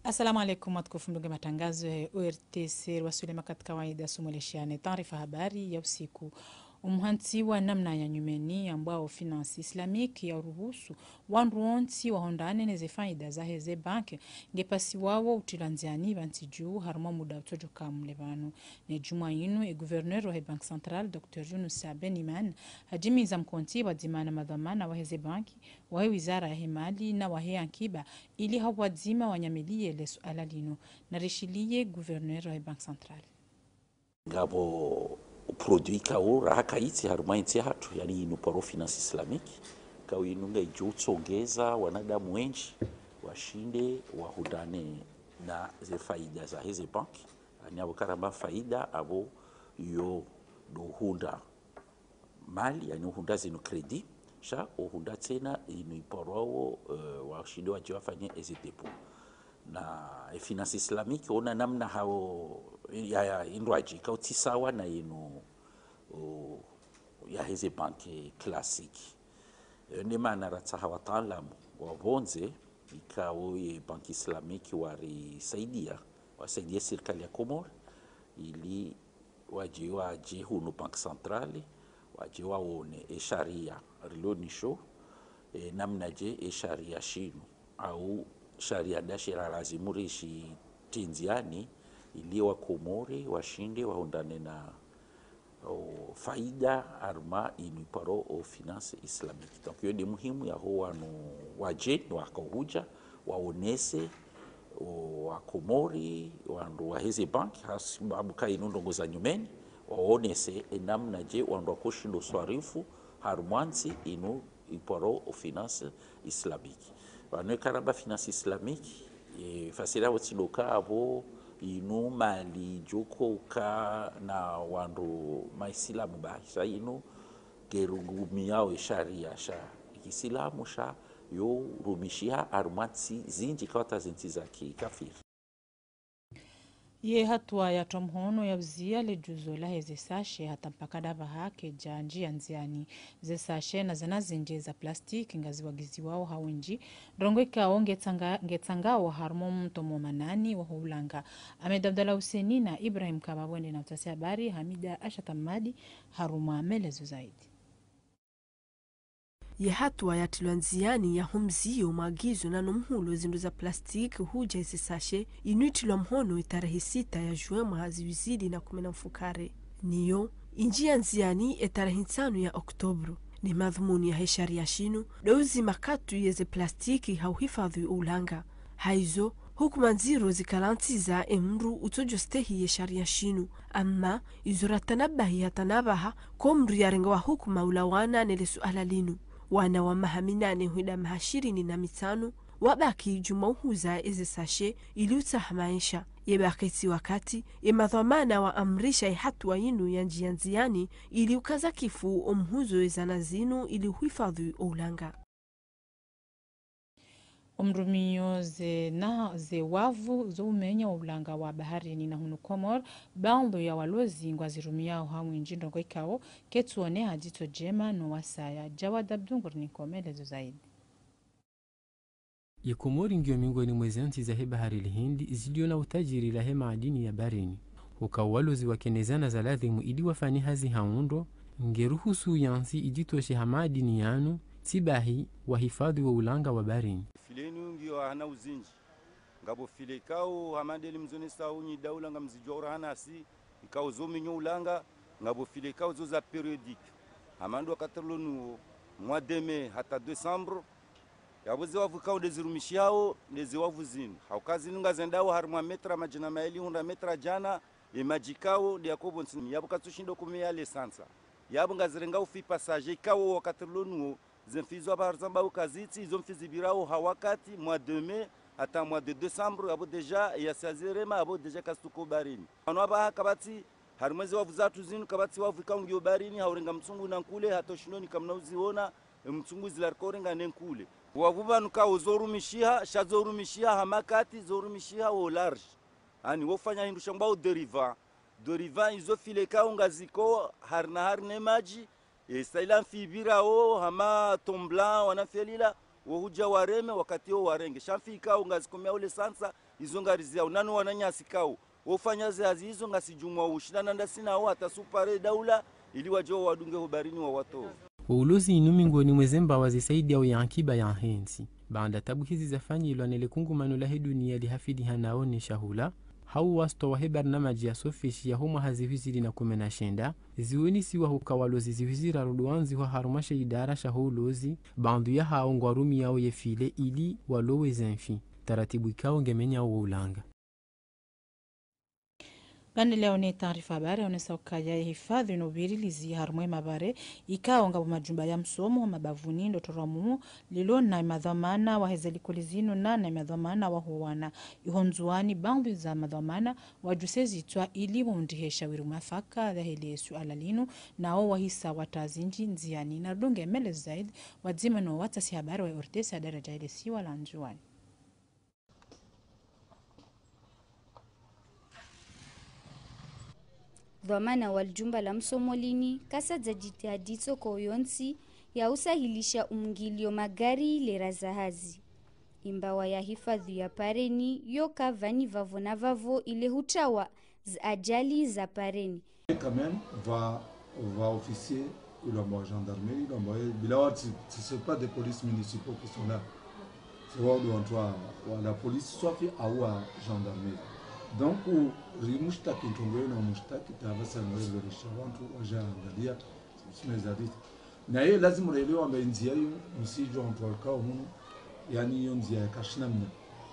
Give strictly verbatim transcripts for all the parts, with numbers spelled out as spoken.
Assalamu alaikum, watukufu mdungao matangazo ya O R T C, rwaswili wakati wa kawaida, sumuleshane taarifa habari ya usiku. Umuhantsi wa namna ya nyumeni yambwao finance islamique ya uruhusu wandru wontsi wahundrane ne ze faida zaheze banki, ngepvasiwawo utilwa ndziani pvantsi dju harumwa muda utsodjoka mle pvanu. Ne djumwa yinu, e gouverneur wahe Banque Centrale, Docteur Younoussa Ben Imani, hadjimiza mkontsi pvwadzima na madhwamana waheze banki, wahe wizara yahe mali na wahe ankiba, ili hapvwadzima wanyamiliye le suala linu. Narishiliye gouverneur wahe Banque Centrale. Ngapvo produit ikao raha kayitsi harumwa entsi yahatru, yaani inu paro finance islamique, ikao inu ngayidjo utsongeza wanadamu wendji washinde wahundrane na ze faida zaheze banki, yaani apvo karamba faida apvo yo ndo uhundra mali, yaani uhundra zinu crédit, sha uhundra tsena inu iparwawo, eh, washinde wadje wafanye eze dépôt. Na e finance islamique, ona namna hawo, ya, ya, indrwadji, ikao tsi sawa na inu, o, yaheze banki classique. Iyo nde maana ratsaha wataalamu wa pvondze, ikao ye Banque Islamique warisaidia, wasaidia sirikali ya Komori, ili wadje, wadje hunu Banque Centrale, wadje waone e sharia rilo nisho, e namna dje e sharia shinu, au sharia nda shira lazimu rishitindziani, ili Wakomori washinde wahundrane na o faida harumwa inu iparo o finance islamique. Donc, iyo nde muhimu yaho wanu wadjeni wakao hudja, waonese o Wakomori, wandru waheze banki, hasibabu ka inu ndrongoo za nyumeni, waonese e namna dje wandru wakoshindo swarifu harumwa ntsi inu iparo o finance islamique. Pvanu eka ramba finance islamique, e, fasiri yapvo tsi ndo uka apvo inu mali djo uka na wandru maisilamu bahi, sha inu ngerumiao e sharia sha kiisilamu, sha yo rumishiha harumwa ntsi zindji ikao hata ze ntsi za kikafiri. Ye hatuwa ya twa mhono ya uziya le djuzo laheze sashe hata mpaka ndapvaha kedja ndjia ndziani. Ze sashe na zana zindji za plastiki ngaziwagiziwao ha wendji, ndrongoo ikao ngetsanga-, ngetsangao harumwa mtomo manani waho ulanga. Ahmed Abdallah Husseini na Ibrahim Kaba wende na utasi habari, Hamida Ashata Mmadi harumwa melezo zaidi. Ye hatuwa yatilwa ndziani ya humziyo mwagizo na no mhulo zindru za plastiki hudja eze sashe, inu itilwa mhono etarehi sita ya juin mwaha ziwizili na kume na mfukare. Niyo indjia ndziani etarehi ntsanu ya oktobro. Ne madhumuni yahe sharia shinu ndo uzima katu yeze plastiki ha uhifadhwi o ulanga. Haizo, hukuma ndziro zikalantsiza emndru utsodjo stehi ye sharia shinu. Amma izo ratanabahi hata napvaha, ko mndru yarenga wa hukuma ulawana nele suala linu. Wana wa maha minane hwenda maha shirini na mitsanu wabaki djumwa uhuza eze sashe ili utsaha maesha. Yebaki tsi wakati, ye madhwamana waamrisha ye hatuwa yinu ya ndjia ndziani ili ukaza kifu o mhuzo we zana zinu ili uhifadhwi o ulanga. Omrumiyo ze na ze wavu zo umenya wa ulanga wa baharini na hunu Komori, baadhwi ya walozi ngwazirumiao ha mwindji, ndrongoo ikao ketsuoneha dzitso djema no wasaya. Jawad Abdu nguri niko melezo zaidi. Ye Komori ngiyo miongoni mwa ze ntsi zahe bahari lihindi zilio na utajiri lahe maadini ya baharini. Huka walozi wakena zana za ladhimu ili wafanye hazi ha undro, ngeruhusu ye ntsi idjitoshe ha maadini yanu, tsi bahi wahifadhwi wo ulanga wa baharini. File inu ngiyo hana uzindji. Ngapvo file ikao hama ndeli mzonesa unyi daula ngamzidjuwa ura hanasi, ikao zo menyo ulanga, ngapvo file ikao zo za périodique. Hama ndo wakati rilo nuwo, mois de mai hata décembre, yapvo ze wavu ikao nde zirumishihao, nde ze wavu zinu. Hauka zinu ngazendao harimwa metra madjana mayili hundra metra djana, ye madji ikao nde yako pvontsi, yapvo katsushindo kumeya lesansa. Yapvo ngazirengao fi passage ikao wakati rilo nuwo, ze mfi izo apvaha rizamba uka zitsi, izo mfi zipvirao ha wakati, mois de mai, hata mois de décembre, yapvo déjà, yasi yazirema, yapvo déjà kazitsuko baharini. Pvanu apvaha kapvatsi, harimwa ze wavu zatru zinu, kapvatsi wavu ikao ngiyo baharini, haurenga mtsungu na nkule, hata ushindoni kamna uziona, e mtsungu zila riko urenga ne nkule. Wavu pvanu ikao zo urumishiha, sha zo urumishiha ha makati, zo urumishiha au large. Yaani, wo ufanya hindru shambwao dérivant. Dérivant izo file ikao ngaziko hari na hari ne madji, e, sa ila mfi ipvirao, hama tombola, wana mfi lila, wo hudja wareme, wakati wo warenge. Sha mfi ikao ngazikomeao lesansa, Izo ngariziao, nano wananyasi kao wofanya ze hazi izo ngasi djumwa ushindana ndasi nao hata si upare daula, ili wadje wawadunge ho baharini wawatowe. Wo ulozi inu mengoni mwa ze mbawa zisaidiao ye ankiba yahe ntsi. Baanda tabu hizi zafanyilwa ne le kungumano lahe dunia lihafidhihanao ne shahula, ha uwasitwa wahe barnamaji ya SWIOFish yaho mwaha zihwi zili na kume na shenda, zionesiwa huka walozi zihwi ziraru ndo wandzihwa harumwa she idara shaho ulozi, baadhwi yahao ngwarumiao ye file ili walowe ze mfi. Taratibu ikao ngemenyao wo ulanga. Ngandeleao ne taarifa habari, yaonesa ukaya ye hifadhwi no uvirilizi harumwa ye mabare, ikao ngapvo majumba ya msomo, mabavuni, ndo toramuo, lilo na madhwamana waheze likoli zinu na, na madhwamana waho wana. Iho Ndzuwani, baadhwi za madhwamana, wadjuse zitswa ili wahundrihe shawiri mwafaka, lahe le suala linu, nao wahisa watra zindji ndziani. Narudunge maelezo zaidi, wadzima no watsasi habari wa ORTC ha daraja ile siwa la Ndzuwani. Dhwamana wa lijumba la msomo lini, kasadza jitihadi tsoko yontsi ya usahilisha umngilio magari lera za hazi. Imbawa ya hifadhwi ya pareni, yo kavani vavo na vavo ile hutrawa za ajali za pareni. Quand même, va, va officier, il envoie gendarmerie, il envoie, mais là, ce, ce sont pas des polices municipaux qui sont là. C'est wao ndo wantru wa, wa la police, SWIOFish au wa gendarmerie. Donc, rimushtaki ntrongo yo na mushtaki, tavasa ngweleveresha wantru, waja angalia, simeza vita. Na ye lazima relewe amba ndzia yo, msijua wantru wakao hunu, yani yo ndzia ya kashina mna.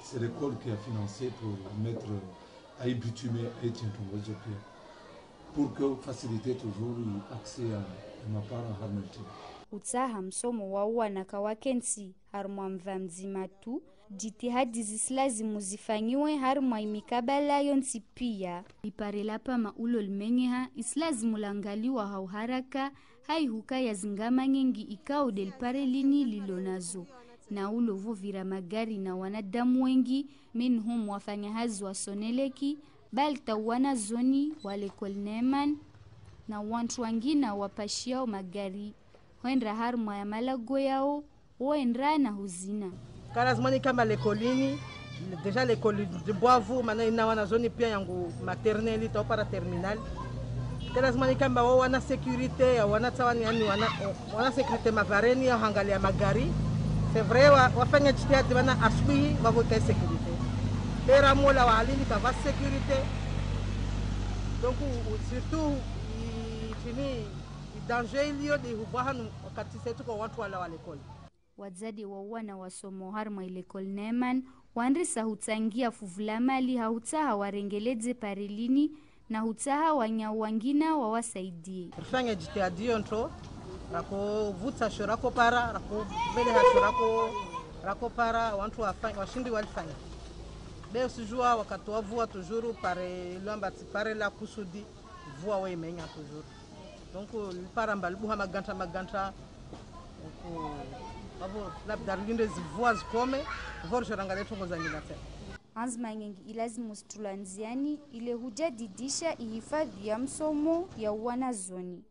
C'est l'école qui a financé pour mettre, a bitumer, a tia ntrongo zo pia. Pour que faciliter toujours l'accès à, à ma part à Harmelton. Utsaha msomo wa uwana kawakentsi harumwa mva mdzima tu, jitihadi zisilazimu zifanyiwe harumwa imikabala yontsi pia. Lipare la Pama ulo limenyeha, isilazimu langaliwa ha uharaka, ha ihuka ya zingama nyengi ikao nde lipare lini lilo nazo. Na ulo vovira magari na wanadamu wengi, minhum wafanya hazi wa Sonelec, bali ta uwana zoni wa l'école Neman, na wantru wangina wapashiao magari, hwendra harumwa ya malago yao, woendra na huzina. Ka lazima nikamba l'école ini, déjà l'école de Bwavu, mana ina wana zoni pia yangu maternelle, ta upara terminale. Ka lazima nikamba wo wana sécurité, ya wana tsawani yani wana, wana sécurité mavareni, ya hangalia magari. C'est vrai, wa, wafanya jitihadi mana asubuhi, wavo ka sécurité. Pera mola wa alini kava sécurité. Donc, u, u, surtout, i, fini, i danger ilio de hubahanu wakati setu kwa wantru wala wa l'école. Wadzade wa wana wasomo harumwa i l'école Neman, wandrisa hutsangia fuvu la mali ha hutsaha warengeledze pare lini, na hutsaha wanyao wangina wawasaidie. Rifanya jitihadi yo ntro, rako vutsa sho rako para, rako veleha sho rako, rako para, wantru wafa-, washindi walifanya. Be usijua wakati wa vua toujours pare, lwamba tsi pare la kusudi, vua we imenya toujours. Donc, lipara mba libuha maganta, maganta. Donc, avo, labda rilinde zivua zikome, vo rijo rangalia ntrongo zangina tsena. Anzima nyengi ilazimu zitrulwa ndziani, ile hujadidisha ihifadhwi ya msomo ya uwana zoni.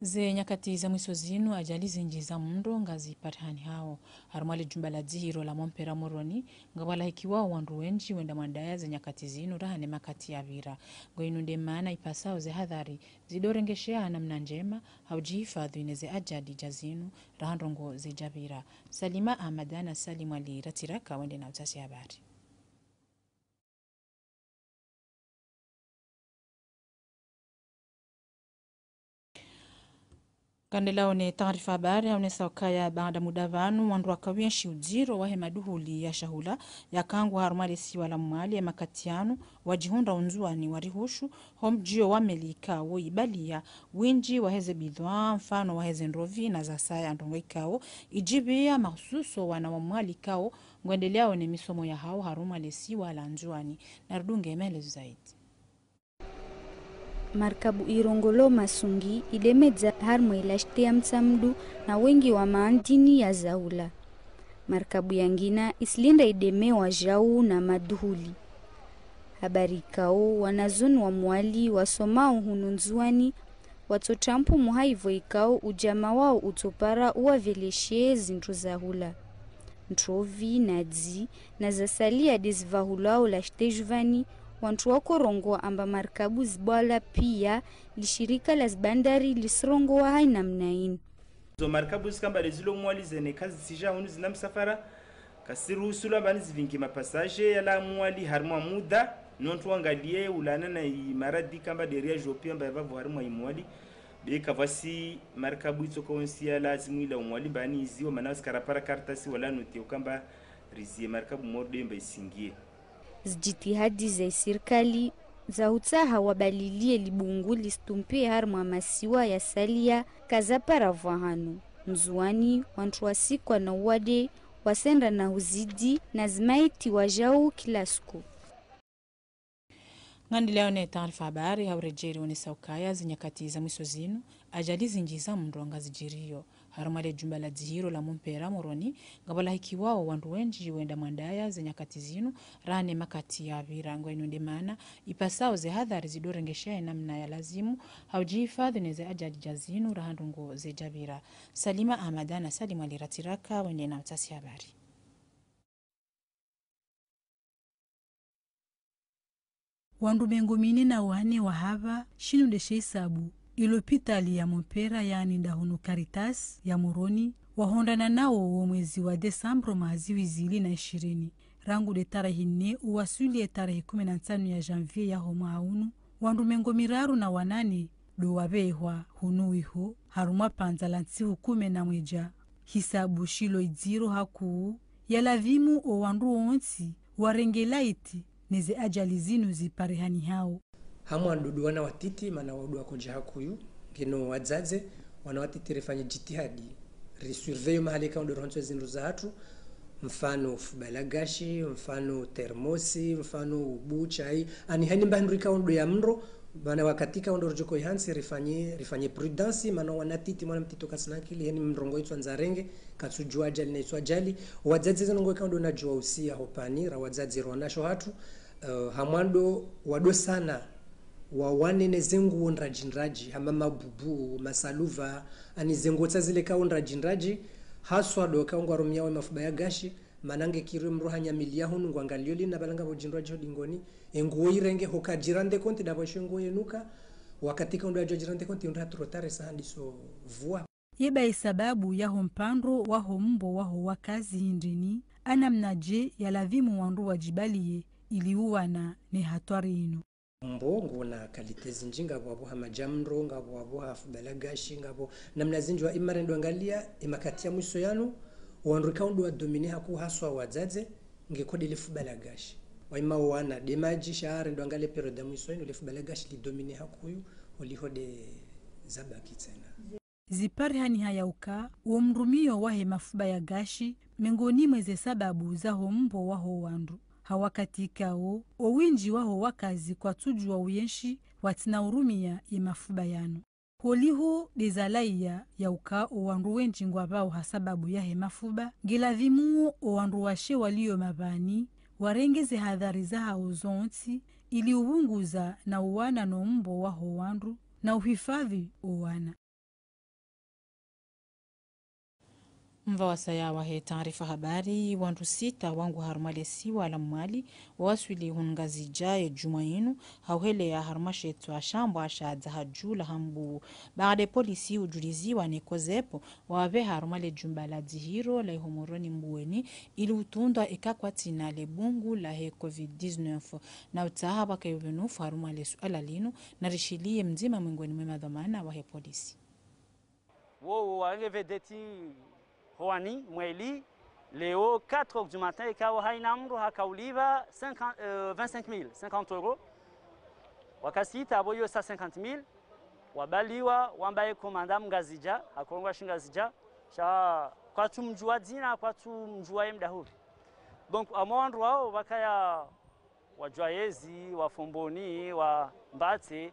Ze nyakati za mwiso zinu, ajali zinji za mndro ngaziparihani hao. Harumwa le jumba la dzihiro la Mompera Moroni, ngapvwalahikiwao wandru wenji wenda mwandaya ze nyakati zinu raha ne makati ya vira. Ngo inu nde mana ipasao ze hadhari zidorengesheha ha namna njema, ha ujihifadhwi ne ze ajali ja zinu, raha ndrongo zija vira. Salima Ahmada na Salim Ali Ratiraka wende na utasi habari. Ngandelao ne taarifa habari, haonesa ukaya baada muda vanu, wandru wakawenshi udziro wahe maduhuli ya shahula, yakangwa harumwa le siwa la Mwali ya makati yanu, wajihundra Undzuwani warihushu, ho mjio wa meli ikao ibalia, winji waheze bidhwaa, mfano waheze ndrovi na zasaya ndrongo ikao, ijibia mahususo wana wa Mwali ikao, ngwendeleao ne misomo yahao harumwa le siwa la Ndzuwani. Narudunge maelezo zaidi. Markabu irongolwao Masungi idemedza harumwa ilashite ya Mtsamdu na wengi wa maandini ya zahula. Markabu yangina isilinda ideme wajau na maduhuli. Habari ikao wanazoni wa Mwali wasomao hunu Ndzuwani Watsotampu muhaivo ikao udjama wao utsopara uwaveleshe zindru za hula. Ntrovi, nadzi, na zasalia de zivahulwao la shitejuvani, wantru wakorongoa amba markabu zibwala pia, lishirika la zibandari lisirongoa haina mna inu. Zo markabu zikamba de zilo Mwali zene kazitsija hunu zina msafara, kasiruhusulwa amba ni zivingi mapasaje yala Mwali harimwa muda, no ntru wangalie ulana na imaradi kamba de ria jopi amba yavavo harimwa imwali. Be kavwasi markabu itsoka onsi ya lazimu ila umwali amba ni iziwa mana wasikarapara kartasi wala noti ukamba rizie markabu mordo yemba isingie. Zijitihadi za isirikali za utsaha wabalilie libungu lisitumpie harimwa masiwa ya salia kazapara vwa hanu. Ndzuwani, wantru wasikwa na uwade, wasenda na huzidi, na zimaiti wajau kila siku. Ngandilayo ne taarifa habari, ha uredjeri wonesa ukaya zinyakati za mwiso zinu, ajali zinji za mndro ngazijiriyo. Harumwa le jumba la dzihiro la Mompera Moroni, ngapvo lahikiwao wandru wenji wenda mwandaya zinyakati zinu, raha ne makati ya pvira. Ngo inu nde mana, ipasao ze hadhari zidorengesha ye namna ya lazimu, ha ujihifadhi ne ze ajali ja zinu raha ndrongoo ze japvira. Salima Ahmada na Salim Ali Ratiraka wende na utasi habari. Wandru mengo mine na wane wahapva, shinu nde she hisabu ilopitali ya Mompera, yaani ndahunu Caritas ya Moroni, wahondrana nao wo mwezi wa desambro mwaha ziwi zili na ishirini. Rangu de tarehi nne uwaswili ye tarehi kume na ntsanu ya janvier yaho mwaha unu, wandru mengo miraru na wanane do wapvehwa hunu wiho, harumwa pvandza la ntsihu kume na mweja. Hisabu shilo idziro hakuu, ya lazimu o wandru wontsi warenge laiti ne ze ajali zinu ziparihani hao. Hamwa ndo wana watiti, mana wandru wakoja hakuu, ngeno wadzadze, wana watiti rifanye jitihadi, risurveille mahala ikao ndo rohantso zindru zahatru, mfano fuba la gashi, mfano termosi, mfano ubu, chai, ani haini mba hindru ikao ndo ya mndro, mana wakati ikao ndo rujoko ihantsi rifanye, rifanye prudence, mana wana titi, mwana mtiti kasina akili, heni mndrongo itswa ndzarenge, katsujua ajali na itswa ajali. Wadzadze zinu ngo ikao ndo najua usia hopvani, ra wadzadze rona sho hatru, eh, hamwa ndo wandru sana, wawane ne zenguo ndraji ndraji, hama mabubu, masaluva, ani zenguo tsa zile ikao ndraji ndraji, haswa ndo ikao ngwarumiao ye mafuba ya gashi, mana nge kiri mndru hanyamiliya hunu ngwangalio lina pvala ngapvo jindru ajo ho dingoni, enguo irenge hoka ji rendre compte dapvo isho enguo yenuka, wakati ikao ndo ajo ji rendre compte ndo hatru tare sa handiso vua. Yeba isababu yaho mpandro waho mbo waho wakazi hindrini, ha namna je ya lazimu wandru wajibaliye ili uwana ne hatwari inu. Mbo nguna qualité zinji, ngapvo wapvo ha maji ya mndro, ngapvo wapvo ha fuba la gashi, ngapvo namna zinji wa ima rendo angalia, imakati ya mwiso yanu, wandru ikao ndo wadomine hakuu haswa wadzadze, nge ko de le fuba la gashi. Wa ima wana de maji sha rendo angalia période ya mwiso yinu, le fuba la gashi lidomine hakuu, oliho de zabaki tsena. Ziparihani haya uka, wo mrumio wahe mafuba ya gashi, mengoni mwa ze sababu zaho mbo waho wandru. Ha wakati ikao, o winji waho wakazi kwatsujua uyenshi, watsina urumia ye mafuba yanu. Holiho de zalaiya ya uka o wandru wenji ngwapvao ha sababu yahe mafuba, nge lazimu o wandru washe walio mapvani, warenge ze hadhari zahao zontsi, ili upvunguza na uwana no mbo waho wandru, na uhifadhi o wana. Mva wasaya wahe taarifa habari, wandru sita wangu harumwa le siwa la Mwali, wawaswili hunu Ngazidja ye djumwa inu, ha uheleya harumwa she tswa shambwa sha Dzahadju la Hambu. Baada ye polisi ujuliziwa ne COSEP, wawapveha harumwa le jumba la dzihiro la iho Moroni Mbuweni, ili utundwa eka kwatsina le bungu lahe covid dix-neuf. Na utsaha wakayo pvenufu harumwa le suala linu, na rishiliye mdzima mwengoni mwe madhwamana wahe polisi. Wo, wo, warenge vedeti howani, mweli, leo quatre heures du matin, ikao haina mndru haka ulipva cinquante, euh, vingt-cinq mille, cinquante euros. Wakasita, apvo iyo sa cinquante mille, wabaliwa, wamba ye komanda Mngazidja, hakorongoa Shingazidja, sha kwatsumjua dzina, kwatsumjua ye mdahuri. Donc, amwa wandru wao, wakaya wa Djwayezi, wa Fomboni, wa Mbatse.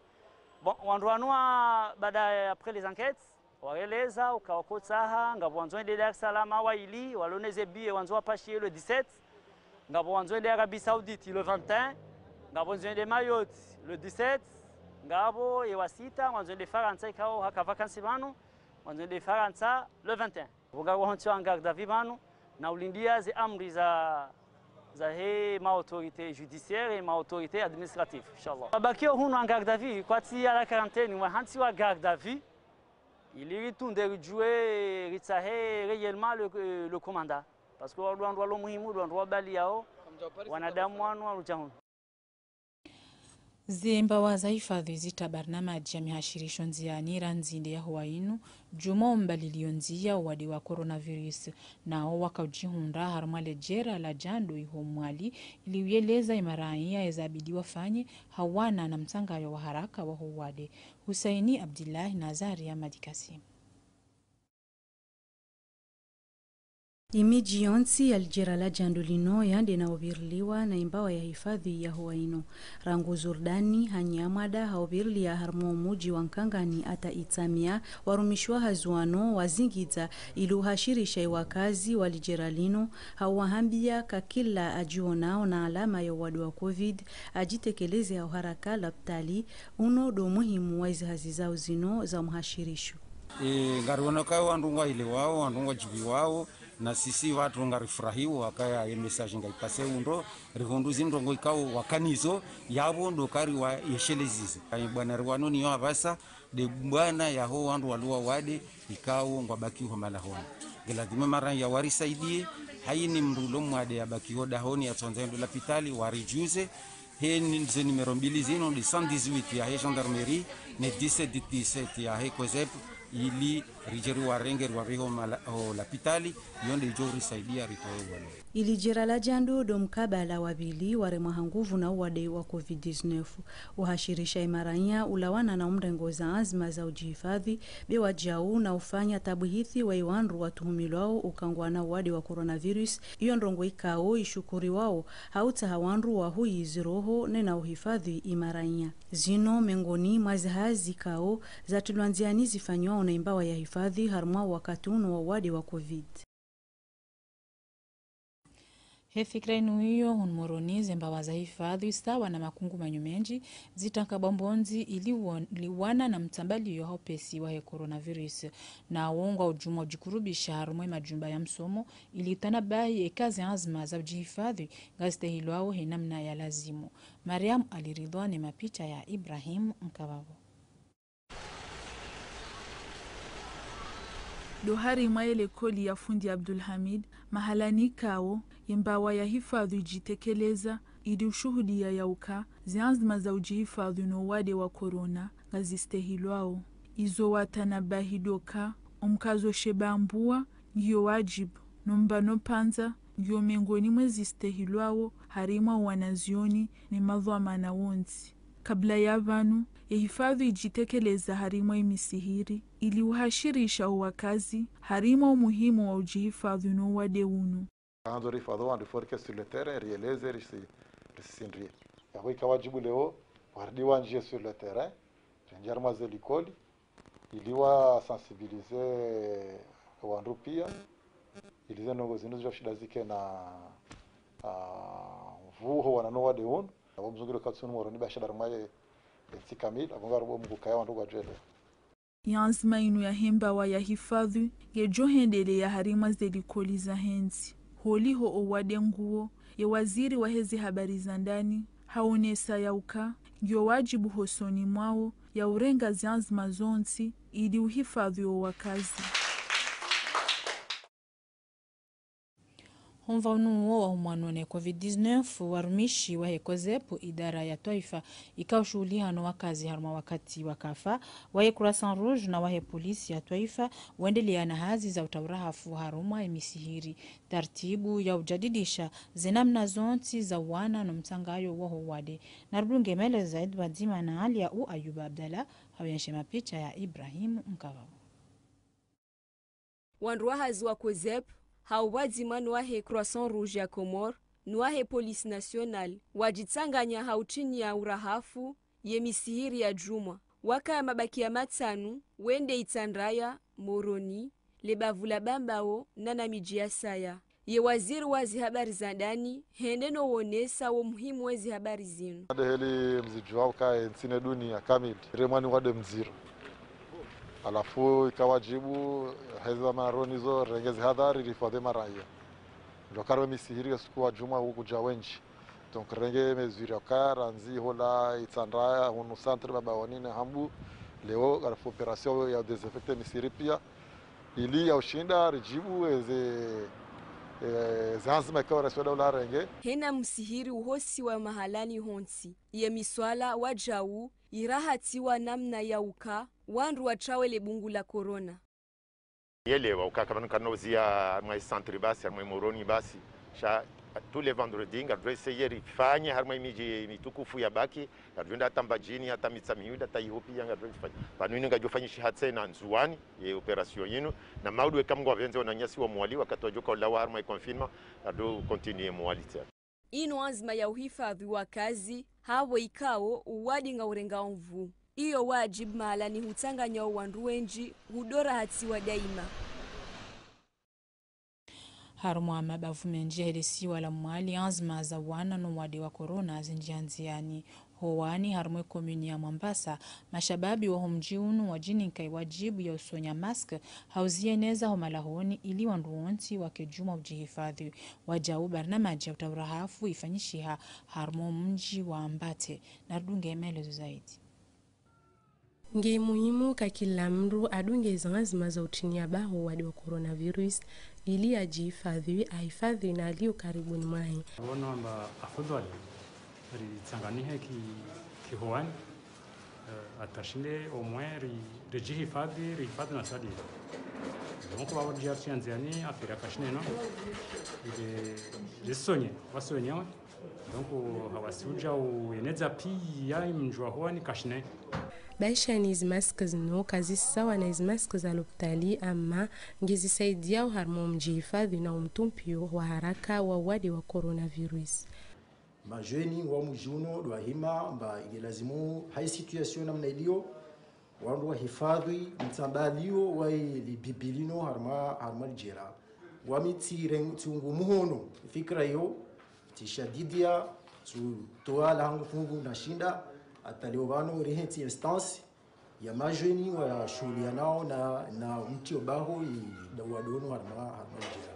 Bon, wandru wanu wa, baada ya après les enquêtes, waeleza, uka wakotsaha, ngapvo wandzo wende Dar es Salaam waili, waloneze billet, wandzo wapashiye le dix-sept, ngapvo wandzo wende Arabie Saoudite le vingt et un, ngapvo wandzo wende Mayotte le dix-sept, Ngapvo ye wa sita, ngwandzo ende Farantsa ikao haka vacances pvanu, ngwandzo ende Farantsa le vingt et un. Pvo ngapvo hontsi wa garde à vue pvanu, na ulindia ze amri za, za he ma autorités judiciaires et ma autorités administratives, inshallah. Wabakio hunu en garde à vue, kwatsi à la quarantaine, wa hantsi wa garde à vue, ili ritunde ridjuwe ritsahe réellement le, le commandant. Parce que wandru walo muhimu, wandru wabaliao, wanadamu wanu waluja hunu. Zembawa za hifadhwi zitra barnamaji ya mihashirisho ndziani randzi nde ya huwa inu, djuma umbalilio ndzia uwade wa coronavirus, nao wakaujihundra harumwa le jera la Djando iho Mwali, ili uyeleza imaraya eza bidi wafanye, ha uwana na mtsangayo wa haraka wa ho uwade. Husaini Abdillahi na Zaharia Madi Kasim. Imiji yontsi ya lijera la Djando lino yande na ubiriliwa na imbawa ya hifadhwi ya huwa inu. Rangu Zurdani, Hanyamwada, ha ubirilia harumwa umuji wa Nkangani ata Itsamia, warumishi wa hazi wano wazingidza ili uhashirisha iwakazi wa lijera lino, ha uwahambia ka kila ajionao na alama ya uwade wa covid, ajitekeleze ha uharaka lapitali, uno ndo muhimu wa izi hazi zao zino za muhashirisho. E, ngariona ka wandru ngwaelewao, wandru ngwadjiviwao, na sisi watru ngarifurahiwo, wakaya ye message ngaipase undro, rihundru zindrongo ikao wakanazo, yapvo ndo kari wayeshelezeze. Ayi bwana riwano niyo apvasa, nde bwana yaho wandru walo wade, ikao ngwabaki ho malahoni. Ngeladhima maraya warisaidie, hayina mndru ulo mwade yabaki ho dahoni yatsondza yende lapitali, waridjuze, he ni, ze numéro mbili zino, nde cent dix-huit ya he gendarmerie, ne dix-sept dix-sept ya he COSEP, ili ridje riwarenge riwapve ho mala-, ho lapitali, iyo nde idjo risaidia ritowe uwade. Ili jera la Djando ndo mkabala wa pvili waremwa ha nguvu na uwade wa covid dix-neuf. Uhashirisha imaraya ulawana na umrengo za anzima za ujihifadhwi, be wajau na ufanya tabuhithi wa iwandru watuhumilwao ukangwa na uwade wa coronavirus, iyo ndrongo ikao ishukuriwao ha utsaha wandru wahuyi ziroho nena uhifadhwi imaraya. Zino mengoni mwa zihazi ikao zatrilwa ndziani zifanywao na imbawa ya hifadhwi harumwa wakati unu wa uwade wa covid. He fikira inu iyo, hunu Moroni, zembawa za hifadhwi sawa na makungumanyo mendji, zitranka bwambondzi ili won-, liwana na mtsambalio ha upesi wa he coronavirus. Na wo ngwaujuma ujikurubisha harumwa majumba ya msomo, ili utanabahi eka ze anzima za ujihifadhwi ngazistehilwao he namna ya lazimu. Mariam Ali Ridhwa ne mapicha ya Ibrahim Mkavavo. Ndo harimwa ye likoli ya fundi Abdulhamid, mahala nikao, ye mbawa ya hifadhwi ijitekeleza, ili ushuhudia yauka, ze anzima za ujihifadhwi no uwade wa corona, ngazistehilwao. Izo watanabahi ndo uka, omkazo she bambua, ngiyo wajibu, no mbano pvandza, ngiyo mengoni mwe zistehilwao, harimwa wanazioni, ne madhwamana wontsi. Kabla ya pvanu, ye hifadhwi ijitekeleza harimwa imisihiri, ili uhashirisha owakazi, harimwa umuhimu wa ujihifadhwi no uwade unu. Handzo rihifadhwi wandru, il faut rike sur le terrain, rieleze, risi-, risisindrie. Yapvo ika wajibu leo, waridi wandjie sur le terrain, rindjie harimwa ze likoli, ili wa sensibiliser wandru pia, ili ze ndrongo zinu zidjo shinda zike na, ah, mvuho wana no uwade unu. Apvo mzungulo katsunu Moroni basha harimwa ye, ye ntsi kamili, apvo ngarobo Mungu kaya wandru ngwadjwelewa. Ye anzima inu ya he mbawa ya hifadhwi, ngedjo hendeleya harimwa ze likoli za he ntsi. Holiho owade nguwo, ye waziri wa he ze habari za ndani, haonesa yauka, ngiyo wajibu hosoni mwawo, ya urenga ze anzima zontsi, ili uhifadhwi owakazi. Ho mva unu wo wa humwano ne covid dix-neuf, warumishi wa he COSEP, idara ya twaifa ikao ushuhuliha no wakazi harumwa wakati wa kafa, wa he Croissant Rouge na wa he polisi ya twaifa, wendelea na hazi za utaurahafu harumwa ye misihiri. Tartibu ya ujadidisha ze namna zontsi za uwana no mtsangayo wa ho uwade. Narudunge maelezo zaidi pvadzima na Aliya u Ayuba Abdallah, hawuyenshe mapicha ya Ibrahim Mkavavo. Wandru wa hazi wa COSEP, ha upvwadzima no wa he Croissant Rouge ya Comores, no wa he Police Nationale, wajitsanganya ha utrinya urahafu ye misihiri ya djumwa. Wakaya mabakiya matsanu, wende Itsandraya, Moroni, le bavu la Bambao, na na midji ya saya. Ye waziri wa zihabari za ndani hende no wonesa wo muhimu we zihabari zinu. Wade heli mzidjuwa uka entsi ne dunia kamili, ire mwani wade mdziro. Halafu ika wadjibu, heze maroni zo, renge zihadhari, rihifadhwi maraya. Ndo kari we misihiri ya suku wa djumwa huku dja wendji. Donc, renge mesure yaka randzi hola Itsandraya, hunu centre Babaoni ne Hambu. Leo, ngarifu opération ya désinfecter misihiri pia. Ili ya ushinda ridjibu eze, eh, eze anzima ikao rais wa daula renge. Hena msihiri uhosiwa mahalani hontsi. Ye miswala wadjau irahatiwa namna ya uka wandru watrawe le bungu la corona. Yelewa uka kapvanu kanoziya harimwa i centre basi, harimwa i Moroni basi. Sha tous les vendredis, ngarudjo essayer rifanye harimwa i midji mitukufu ya baki, ngarudjo enda hata Mbadjini, hata Mitsamihuli, hata iho pia ngarudjo rifanye. Pvanu inu ngadjo fanyishiha tsena Ndzuwani, ye opération inu, na maudu weka Mngu apvendze wananyasi wa Mwali, wakati wadjoka ulawa harimwa i confinement, ngarudjo continuer Mwali tsena. Inu anzima ya uhifadhwi wakazi, hapvo ikao uwade nga urenga omvu. Iyo wadjibu mahalani hutsanganya owandru wendji, hudo rahatiwa daima. Harumwa mabavu mendji yahe lesiwa la Mwali, anzima za uwana no wade wa corona zindji ndziani. Howani, harumwa e komini ya Mwambasa, mashababi waho mdji unu wadjinika i wadjibu ya usonya masque, ha uzieneza ho malahoni ili wandru wontsi wake djumwa udjihifadhwi. Wadjau barnamaji ya utaurahafu ifanyishiha harumwa o mdji wa Mbate. Narudunge maelezo zaidi. Nge muhimu ka kila mndru adunge zanzima za utrinya baho wade wa coronavirus, ili adjihifadhwi, ahifadhwi na alio karibuni mwahe. Wono amba afudhwali ritsanganihe ki, kihowani, eh, hata shinde omwe ri, ridjihifadhwi, rihifadhwi na sadi. Donc, wawo djia tsianziani afira kashineno. Ile, risonye, wasonyewe. Donc, hawasi udja uenedza pia i mdji wa howani kashine. Baishani zi masque zino kazi sawa na zi masque za lopitali, ama ngezisaidiao harumwa o mdjihifadhwi na o mtrumpio wa haraka wa wade wa coronavirus. Majeni wa mdji unu ndo wahima amba nge lazimu ha i situation namna ilio, wandru wahifadhwi mtsambalio wa ili bibi lino harumwa, harumwa lidjera. Wami tsire, tsiungu muhono fikira iyo, tsishadidia, tsutoa lahangu fungu na shinda, hata leo pvanu rihe tsi instance ya majeni washuhulianao na, na mtrio baho i, da wade unu harumwa, harumwa lidjera.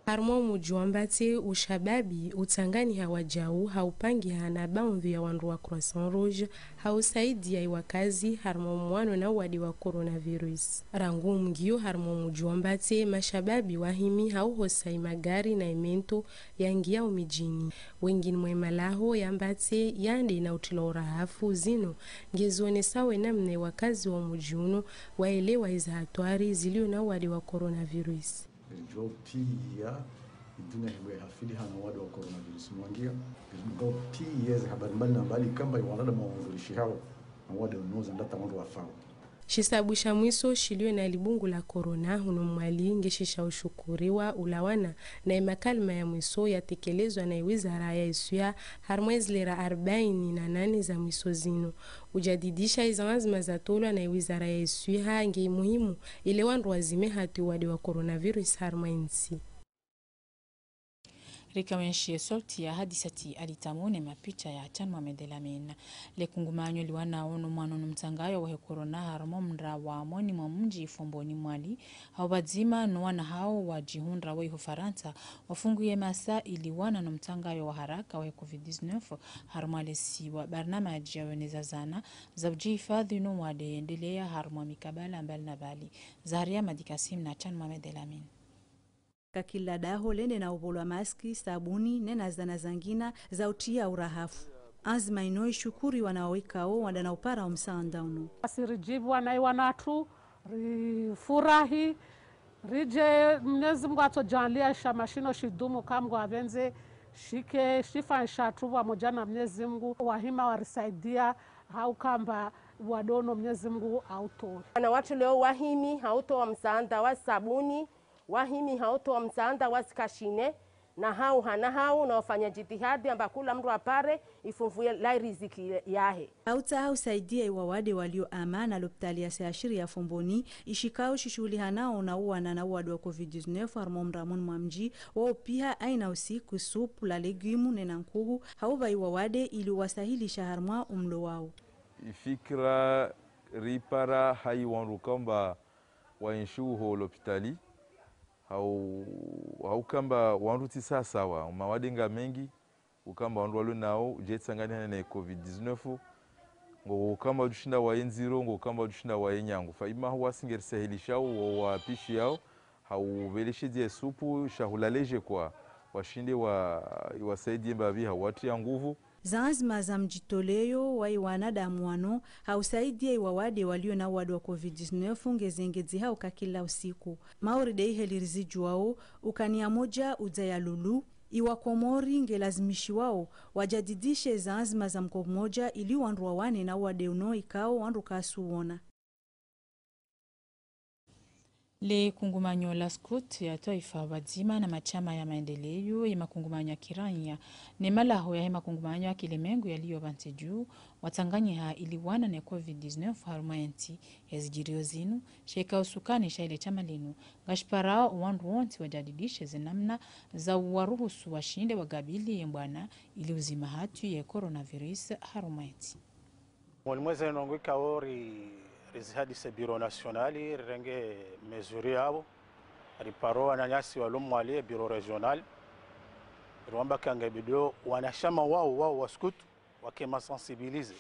Harumwa o mdji wa Mbate, ushababi utsanganyiha wadjau ha upangiha na baadhwi ya wandru wa Croissant Rouge ha usaidia i wakazi harumwa o mwano na wade wa coronavirus. Rangu mngio harumwa o mdji wa Mbate, mashababi wahimi ha uhosa i magari na i mento yangiao midjini. Wengine mwa i malaho ya Mbate yande na utrilwa urahafu zino ngezionesao e namna e wakazi wa o mdji unu waelewa eza hatwari zilio na wade wa coronavirus. Ngedjo pia idunia hengwe hafili hana wade wa coronavirus mwangia. Ngedjo pia ze habari mbali na mbali kamba i wanadamu wahudhurishihao na wade unoza ndata wandru wafao. Shisabu sha mwiso shilio na libungu la corona hunu Mwali nge shisha ushukuriwa ulawana na i makalima ya mwiso yatekelezwa na i wizara ya iswiha harumwa ezi lera arbaini na nane za mwiso zino. Ujadidisha i zanzima zatolwa na i wizara ya iswiha nge muhimu ile wandru wazime hatwi wade wa coronavirus harumwa intsi. Rika wenshi ye sauti ya Hadisati Ali Tamu ne mapicha ya Chan Mohamed El Amine. Le kungumanyo liwanao no mwano no mtsangayo wahe corona harumwa mra wa moni mwa mdji Fomboni Mwali, hao pvadzima no wana hao wadjihundra wa iho Farantsa, wafunguye masa ili wana no mtsangayo wa haraka wahe covid dix-neuf harumwa lesiwa. Barnamaji ya weneza zana za udjihifadhwi no wade yendelea harumwa mikabala mbali na mbali. Zaharia Madi Kasim na Chan Mohamed El Amine. Ka kila daho lende na uvolwa maski, sabuni, nena zana zangina za utia urahafu. Anzima ino ishukuriwa na wawikao wandana upara o msaanda unu. Asi ridjibu wana i wanatru, rifurahi, ridje Mnyezi Mngu atsodjaanlia ishama shino shidumu ka Mngu apvendze, shike, shifa nshatru pvwamoja na Mnyezi Mngu, wahima warisaidia, hau kamba wade unu Mnyezi Mngu autowe. Wana watru leo wahimi, hautowa msaanda wa sabuni, wahimi hautowa msaanda wa zikashine, Na hau hana hau na wafanya jitihadi amba kula mndru apare ifumvu ya la riziki yahe. Hautsaha usaidia iwawade walio ama na lopitali ya C H R ya Fomboni, ishikao shishuhulihanao na uwana na uwade wa covid dix-neuf harumwa mramoni mwa mji, wao piha aina usiku, supu la legumu nena nkuhu, hauva iwawade ili uwasahilisha harumwa umlo wao. Ifikira ripara ha iwandru kamba waenshi uho lopitali, hau, hau kamba wandru tsi sawasawa, mawade nga mengi, ukamba wandru walo nao, udje tsanganyihana ne covid dix-neuf, ngo ukamba udjushinda waye ndziro, ngo ukamba udjushinda waye nyangu. Fa ima huwa singeri sahilishao, wo wapishi yao, hau veleshe dze supu, shahula ledje kwa, washinde wa, iwasaidie mbapvi hau watriya nguvu. Zaanzima za mjitoleyo wa iwanadamu wano ha usaidia iwawade walio na uwade wa covid dix-neuf ngezengedzihao ka kila usiku. Mauri de iheli rizidjuwao, ukani ya moja udza ya lulu, iwakomori ngelazimishiwao wajadidishe zaanzima za mkomoja ili wandru wawane na uwade uno ikao wandru kawasuwona. Le kungumanyo la scout ya twaifa pvadzima na mashama ya maendeleo ye makungumanyo ya kiraiya ne malaho yahe makungumanyo ya kilemengu yaliyo pvantsi dju watsanganyiha ili wana ne covid dix-neuf harumwa yentsi. Ezidjiriyo zinu sheka usukani sha ile shama linu ngashiparao owandru wontsi wajadidishe zenamna za uwaruhusu washinde wagabili yembwana ili uzima hatwi ye coronavirus harumwa yentsi. Moni mweze ndrongoo ikao ri, rizihadise bureau national, rirenge mesure yapvo, riparo wananyasi walo Mwali ye bureau régional, riwamba ka nge bidi wanashama wao, wao wa scout, wake ma sensibilisé.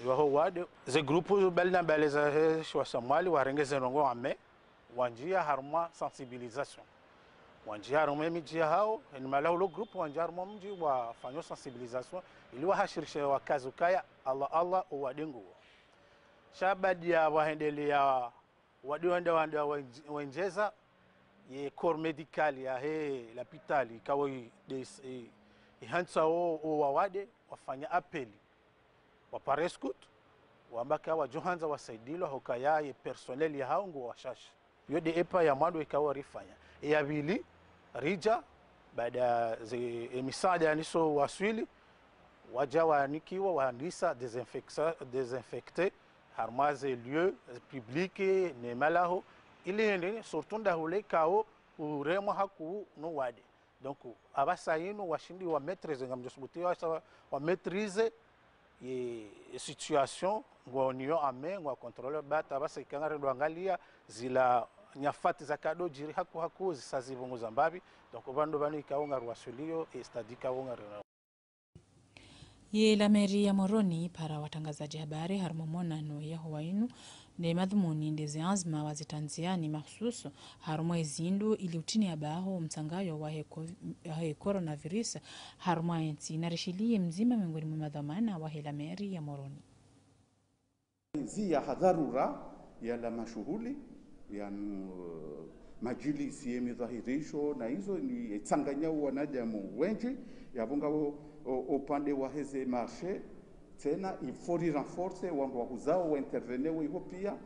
Iwaho wade, ze groupe mbali na mbali zahe shiwa sha Mwali, warenge ze ndrongoo ame, wandjia harumwa sensibilisation. Wandjia harumwa emidji yahao, eni malaho lo groupe, wandjia harumwa mdji wafanyo sensibilisation, ili wahashirishe wakazi ukaya, Allah, Allah, owade nguwo. Sha baada ya wahendelea, wade wende wende wendje-, wendjeza, ye corps médical yahe lapitali, ikao i, des, i, ihantsa o, o wawade, wafanya appel. Wapare scout, wamba ka wadjohandza wasaidilwa hukaya ye personnel yahao nguwo washashi. Yo de epa ya mwando ikao rifanya. Eya pvili, ridja, baada ze, emisaada yaniso waswili, wadja wanikiwa, wanisa désinfecta-, désinfecter, harumwa ze lieux publics, ne malaho, ili hende, surtout ndahule ikao uremwa hakuu no wade. Donc, apvasa inu washindi wa maîtriser, ngamdjo subuti wa, wa maîtriser ye situation, ngwao niyo ame, ngwa contrôler, bata apvasa ikao ngarendo angalia, zila nyafati zakado djiri hakuu hakuu, zisa zipvunguza mbapvi. Donc, pvanu pvanu ikao ngaruwaswiliyo, e stade ikao ngarendo. Ye la mairie ya Moroni ipara watrangazadji habari harumwa monano yaho wa inu, ne madhumuni nde ze anzima wazitandziani mahususu harumwa ezindru ili utriya baho mtsangayo wahe co-, wahe coronavirus harumwa yentsi. Narishiliye mdzima miongoni mwa madhwamana wahe la mairie ya Moroni. Ndzia ha dharura ya la mashuhuli, yanu, eh, madjilisi ye midhahirisho, na izo ni etsanganyao wanadamu wendji, yapvo ngapvo o, o upande waheze marché, tsena il faut ri renforcer, wandru wahuzao wa intervenir wo iho pia,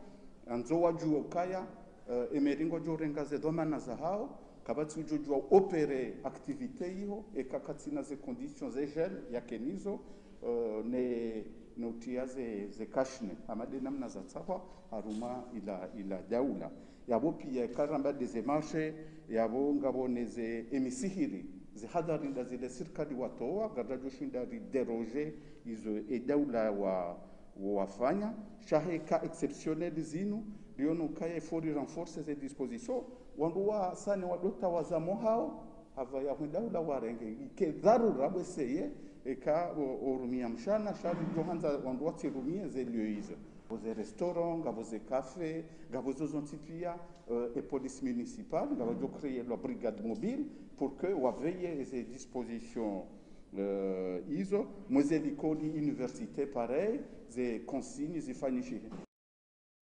andzo wadjuwe ukaya, eh, emairie ngwadjo renga ze dhwamana zahao, kapvatsi udjo djuwa opérer activité iho, eka katsina ze conditions ze gel, yake nizo, eh, ne, ne utriya ze, ze cache-nez. Hama de namna zatsahwa, harumwa ila, ila daula. Yapvo pia eka ramba de ze marché, yapvo ngapvo ne ze emisihiri, ze hadhari nda zile sirikali watowa, ngaridjo shinda ri déroger izo e daula wa, wafanya, sha he cas exceptionnel zinu, riono ukaya il faut ri renforcer ze dispositions, wandru wasane wadota wazamo hao, hapvaya hwenda hula warenge, ike dharura bweseye, eka o, orumia mshana, sha ridjo handza wandru watsirumie ze lieux izo. Ngapvo ze restaurant, ngapvo ze café, ngapvo zo zontsi pia, eh, e police municipale, ngapvo djo créer la brigade mobile, pour que wa veiller ze dispositions, eh, izo, mwe ze likoli, université, pareil, ze consignes zifanyishihe.